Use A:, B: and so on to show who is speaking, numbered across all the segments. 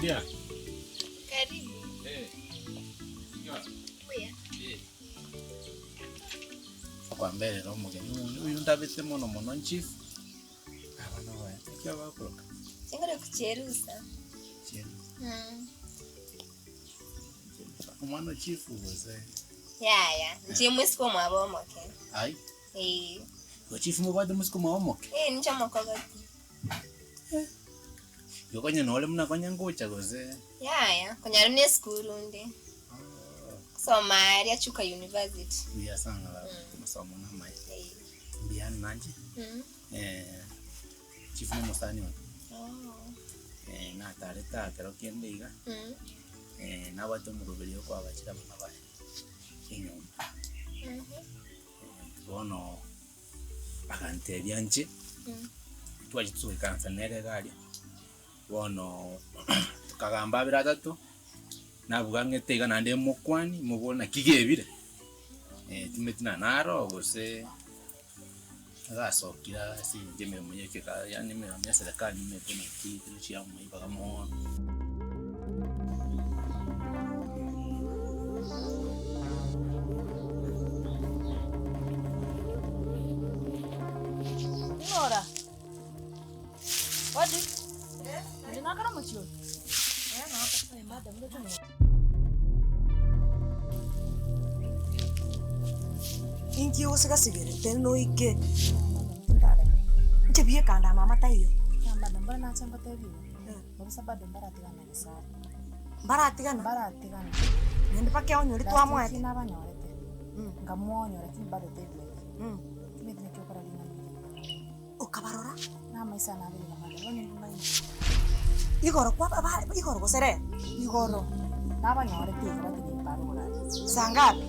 A: Mbuya.
B: Karibu.
A: Eh.
B: Mbuya.
A: Eh. Okwamberera omogeni oyo oyo ndabete mono mono chief. Abana baye naki abakoroka?
B: Chingoro kucherusa.
A: Cherusa.
B: Mm.
A: Cherusa. Omwana o chief gose?
B: Yaya, nche mwisiko omwabo omoke.
A: Ai.
B: Eh.
A: Igo chief mobwate mosiko omwabo omoke?
B: Eh, ninche omokogoti.
A: Igo konya nore buna konya ngocha gose?
B: Yaya, konya rende esukuru nde. Nsoma aria Chuka University.
A: Mbuya sana baba, amasomo namaya.
B: Eh.
A: Mbuya nanche,
B: Mm.
A: chief na omosani one.
B: Oh.
A: Natarete aa kero kende iga,
B: Mm.
A: nabwate omoroberi okoabachera abana baye enyomba.
B: Mhm.
A: Bono agantebia inche, twachete togaikaransa nere iga aria, bono tokagamba abere atato, nabuga ng'ete iga naende mokwani mobore naki gebire, timeti na naro gose agasokire ase eng'encho emeremo ya ekeka yaani emeremo ya eserekari nimanyete naki chiamoibaga mono.
C: Ing'ora. Odi. Inche nakare omochie oyo.
D: Inki ogosiga-sigerete noike? Inche bieka ndamama taiyo. Mbaratigana? Naende mpaka eonyore twamoete. Okabarora? Igoro kwa ba igoro gose rero?
C: Igoro nabanyorete iga bateneine bare oborari.
D: Saa ngapi?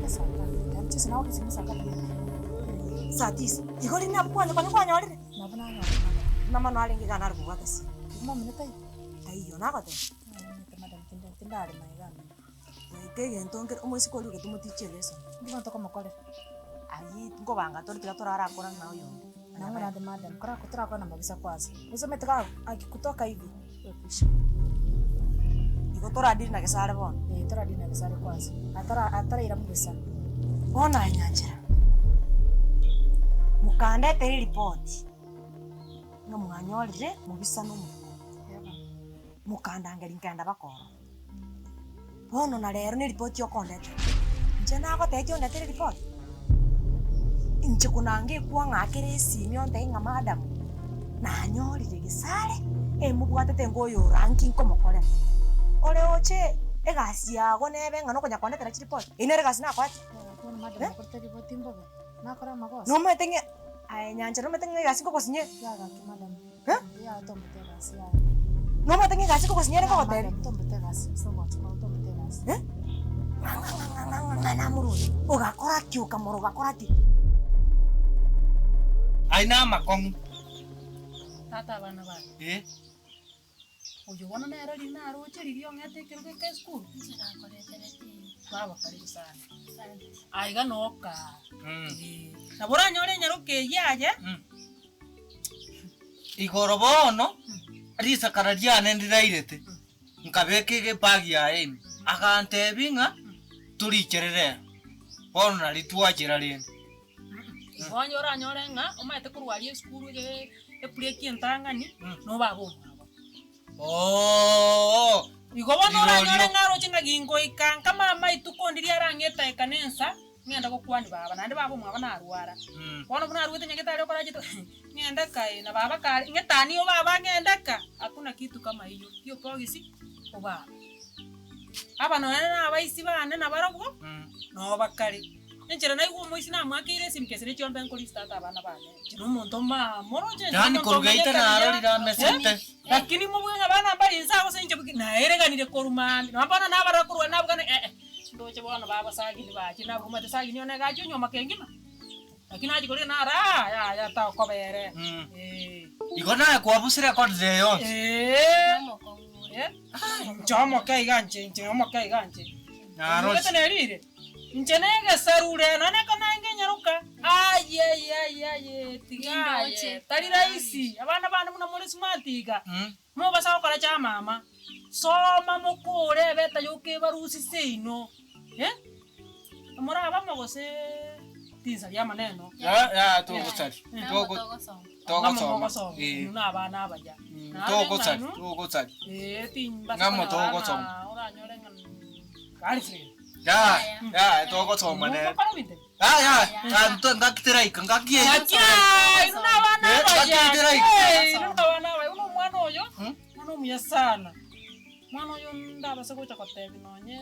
C: Saa ngapi? Chese nagoka esimi saa ngapi rende?
D: Saa tisa. Igo rinde nabo kwanya konya kwanyorire?
C: Nabo nanyorire madam.
D: Buna mono arenge iga nare kobwata esimi.
C: Momene taiyo?
D: Taiyo nagoteba.
C: Nomomete madam tinde tindarema iga amo.
D: Goika egento nkere omoiseke oria oria tomotichie elesson.
C: Inki bono tokomokorera?
D: Ayio nkobanga tore tiga torare akora ng'a oyonde.
C: Nang'o naende madam, kora torakore na mabisa kwanza. Osomete ga akikutoka hivi, we kwisha.
D: Igo toradiri na gesare bono?
C: Eh, toradiri na gesare kwanza. Atara ataraira mobisa.
D: Bono aye nyanchera, mokandetere eripoti ng'a mwanyorire mobisa na omokungu. Mokandangeria nkaenda baka ororo. Bono na rero neripoti okondetera. Inche nagotebetie ondetere eripoti? Inche konanga ekwang'akera esimi ontebie ng'a madam, nanyorire gesare, emobwatete nkoyora nki nkomokorera. Ore oche egasi yago nebe ng'a nokonya kondetera chiripoti, eyio nere egasi nakoete?
C: Bono madam
D: Eh?
C: nakorete ripoti mbobe, nakora amagoso.
D: Nomanyete ng'a aye nyanchera nomanyete ng'a egasi nkogosinye?
C: Yagaki madam.
D: Eh? Nomanyete ng'a egasi nkogosinyera nkogotebia? Eh? Ng'a ng'a ng'a ng'a ng'a ng'a namorori, ogakora ki okamora ogakora ki?
E: Ayio namakong'u.
F: Tata abana bane.
E: Eh.
F: Oyo bono nere riria naroche riria ong'ete ekerogo eke esukuru.
B: Inche nakoreterete eye.
F: Baba karibu sana.
B: Asante.
F: Aiga noka.
E: Mm.
F: Eh. Nabo oranyore enyaroka eyio aye.
E: Mm. Igoro bono risakara riane ndirairete, nkabeka egebag yaye ime, agantebia ng'a torichere rero, bono nari twachera rende.
F: Igo onye oranyore ng'a omanyete korwa aria esukuru ege ebreak entang'ani, nobaba omwabo.
E: Ooh!
F: Igo bono
E: Rirorio.
F: oranyore ng'a aroche ng'a gingoika nka mama ituko ndiria arang'e edaika na ensa, ng'ende gokwania baba, naende baba omwabo narwara. Bono buna arwete nyagetari okora achete ng'ende kae na baba kare ng'etani obaba ng'ende ka, hakuna kitu kama hiyo, hiyo bogisi obaba. Aba nonya na abaisi bane nabarobwo, nobakare. Enchera naigwa omoisia namwakeire esimi kese ne chiombe nkorisia tata abana bane. Inche nomonto moroche inche
E: Yaani
F: nomonto
E: koruga
F: omanyete
E: geita
F: buya,
E: narorire amesete.
F: eh, lakini mobue ng'a abana mbari inse agose inche buki naereganire korwa maambia. Nonya bono nabarora korwa nabugana eh eh, ndoche bono babasagini bachire nabwo omanyete sagini one iga achia onyuoma kengima, lakini nachia koria naro aa yaya tokobere, eh.
E: Igo naye kwabusire ekodira eye yonsi.
F: Eeh,
B: Nomokong'u ore.
F: eh, inche omoke iga inche inche omoke iga inche.
E: Naroche.
F: Omanyete nerire. Inche negesarure, nonya neke nange nyaroka, aye aye aye aye tiga aye,
B: Nindoche.
F: tari rahisi, abana bane buna more smart iga, mobasa gokora chamama, soma mokore ebeta yoka ebarusie seino, eh, moraba amo gose tinsaria amaneno.
E: Ya ya togosari.
B: Nabo
E: Togo
B: togosoma.
F: Ng'amo
E: togosoma.
F: mogosoma,
E: Eh.
F: inwe na abana abaya. Naende
E: Togosari,
F: ng'anu,
E: togosari.
F: eh, timbasa
E: Ng'amo
F: konyora
E: togosoma.
F: ng'a oranyore ng'a girlfriend.
E: Ya ya togosoma nere.
F: Mokora ebinto ebi.
E: Ya ya kanto ngakiteraika ngakie.
F: Akia, inwe na abana
E: Eh,
F: abaya.
E: ngakiteraika.
F: Eh, inwe na abana abaya. Buna omwana oyo,
E: Hmm?
F: mwana omuya sana. Mwana oyo ndabase gocha kotebi nonye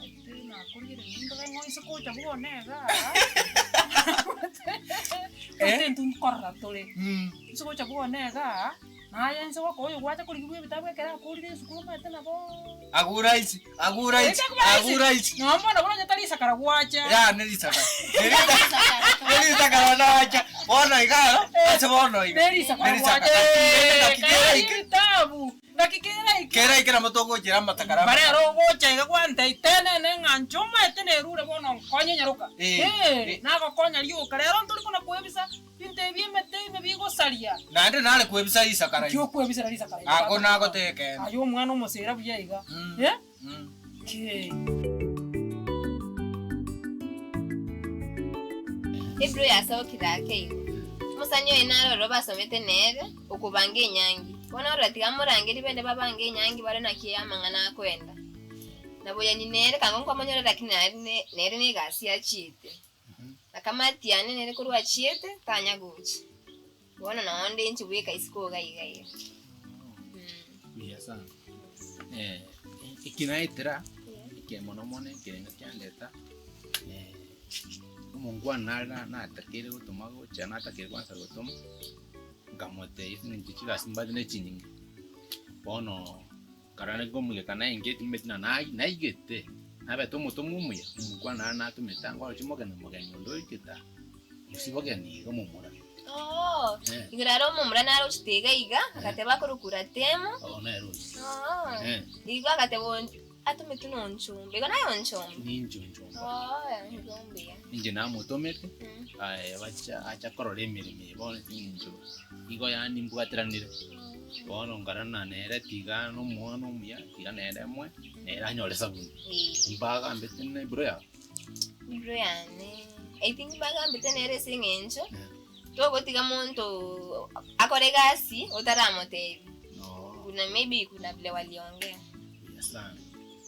F: ete nakorire nindore ng'o ase gocha bwone igaa.
E: Eh?
F: Ase intwe nkorora tore.
E: Mm.
F: Ase gocha bwone igaa, naye inse gokoa oyo gwacha korigigwa ebitabu ekero akorire esukuru omanyete nabo.
E: Aguraisi, aguraisi, aguraisi.
F: Nonya bono buna onye tari isakara gwacha.
E: Ya nerisakara. Nerisakara nacha. Bono iga ase bono iga.
F: Nerisakara
E: Nerisakara.
F: gwacha.
E: Ngaki
F: Kera
E: keraike.
F: ebitabu, ngaki keraike.
E: Keraike nabo togochera amatakara.
F: Barero ogocha iga gwantei tenene ng'a inche omanyete nerure bono nkonye nyaroka.
E: Eh,
F: Eh,
E: eh.
F: nagokonya rioka. Rero ntori kona kwebisa binto ebi emete ime bigosaria.
E: Naende nare kwebisa risakara.
F: Ki okwebisera risakara iga?
E: Ako nagotekena.
F: Aye omwana omosera buya iga.
E: Mm.
F: Eh?
E: Mm.
F: Ki.
B: Ebiro yasokire ake igo. Omosani oye naro oro basomete nere, okobanga enyangi. Bono orora tiga amorangerie bende babange enyangi bare naki amang'ana akoenda. Naboyani nere kango nkwamonyora lakini nare ne- nere na egasi achiete. Na kamati yane nere korwa achiete, tanya gocha. Bono nonye onde inche bweka isiko iga iga iga.
A: Buya sana. Eh, eki naetera, eke mono mono ekerengo kiandeta, omongwana nare na- natakeire gotoma gocha natakeire kwansa gotoma, nkamotebia ase eng'encho chigasi mbate na echinyinge, bono Karare nkomugeka nainche timeti na naigete, nabete omotomwa omuya, omokwana nare natomete ango oroche omogeni omogeni onde oikete aa, gose bogeni iga omomura.
B: Oo,
A: Eh.
B: igoro are omomura nare ochete iga iga, agateba akorokwa Ratemo.
A: Oo nere oyo.
B: Oo,
A: Eh.
B: igo agateba onch- atometwe na Onchomba, igo naye Onchomba?
A: Ninche Onchomba.
B: Oo, igo mbuya.
A: Inche namotomete,
B: Mm.
A: aye bacha acha korora emeremo eye bono ase eng'encho igo yaani mbwateranire. Bono nkarana nere tiga nomwana omuya, tiga nere moe, nere anyore esabuni.
B: Eh.
A: Mbagambete na ebro yao.
B: Ebro yane, I think mbagambete nere ase eng'encho, togotiga monto akore egasi otaramotebia.
A: Oo.
B: Kuna maybe kuna vile waliongea.
A: Buya sana.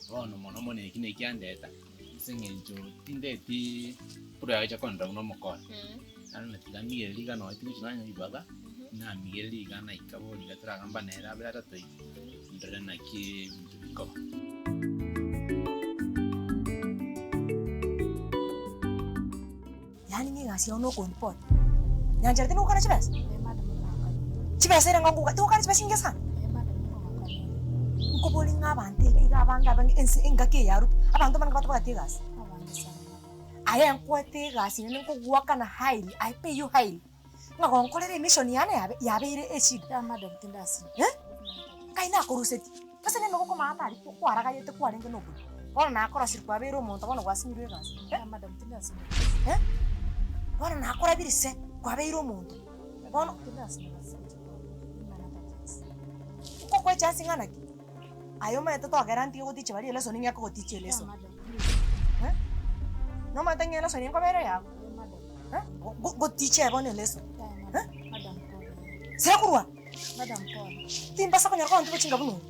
A: Bono mono mono eki neki andeta, ase eng'encho tindeti bro yago kondora buna omokora. Naro tiga migere riga nonya tigochi nonya ribaga, Namigere rigana ika bono iga toragamba nere abere atatoike, ndore naki ebinto bikoba.
D: Yaani ng'a egasi yao nokoripoti. Nyanchera tindi gokana chibesa? Chibesa ere ng'a ngoka tigokana chibesa chinge sana? Nkobori ng'a abanto iga iga abange abange ense engaki eye ya Ruto, abanto mbare batabwati egasi. Aye nkoete egasi nende nkogoakana highly, I pay you highly. Ng'a gonkorera emission yane yabe yabeire eshida.
C: Ya madam tindasinya.
D: Eh? Nkai nakorusetie, ase nemegoko maate aria kwaragayete kwarenge nobuya. Bono nakorosire kwabeire omonto bono gwasinyirwe egasi. Eh?
C: Ya madam tindasinya.
D: Eh? Bono nakorabirie se, kwabeire omonto. Bono
C: Tindasinya gasi
D: nkokoa echance ng'a naki? Aye omanyete togera ntige goticha baria elesson ng'ake goticha
C: Ya
D: elesson.
C: madam please.
D: Eh? Nomanyete ng'a elesson nkobere yago?
C: Ya madam.
D: Eh? Go- goticha bono eleso.
C: Ya madam. Madam pole.
D: Sira korwa,
C: Madam pole.
D: timbasa konyora abanto bochinga buna oyo.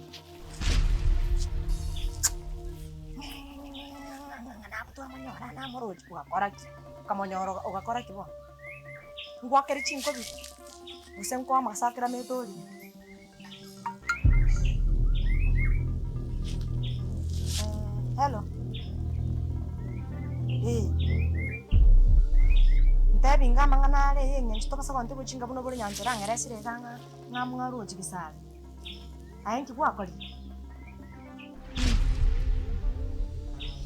D: Nabo twamonyora namoroche, ogakora ki? Okamonyora ogakora ki bono? Ngwakere chinkobi, gose nkoe amasakera amete orie. Hello, eh, ntebi inga amang'ana are eye eng'encho tobasa gontebia gochinga buna obore nyanchera ng'ere esire iga ng'a ng'a mwaroche gesare. Aye nki gwakorire?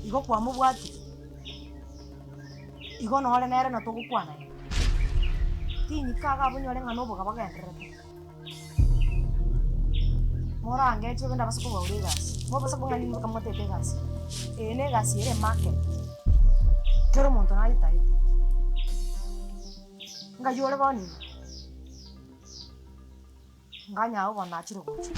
D: Igo kwamobwatire, igo nore nere na togokwana iga. Tinyika iga abwo onyore ng'a na oboga bogendererete. Morangetie ogende abase kobaura egasi, mobase kong'ani moka motete egasi. Eye na egasi ere emarket. Kera omonto nayetaete. Ng'ai ore bono iga? Nganyao bono nachire gocha.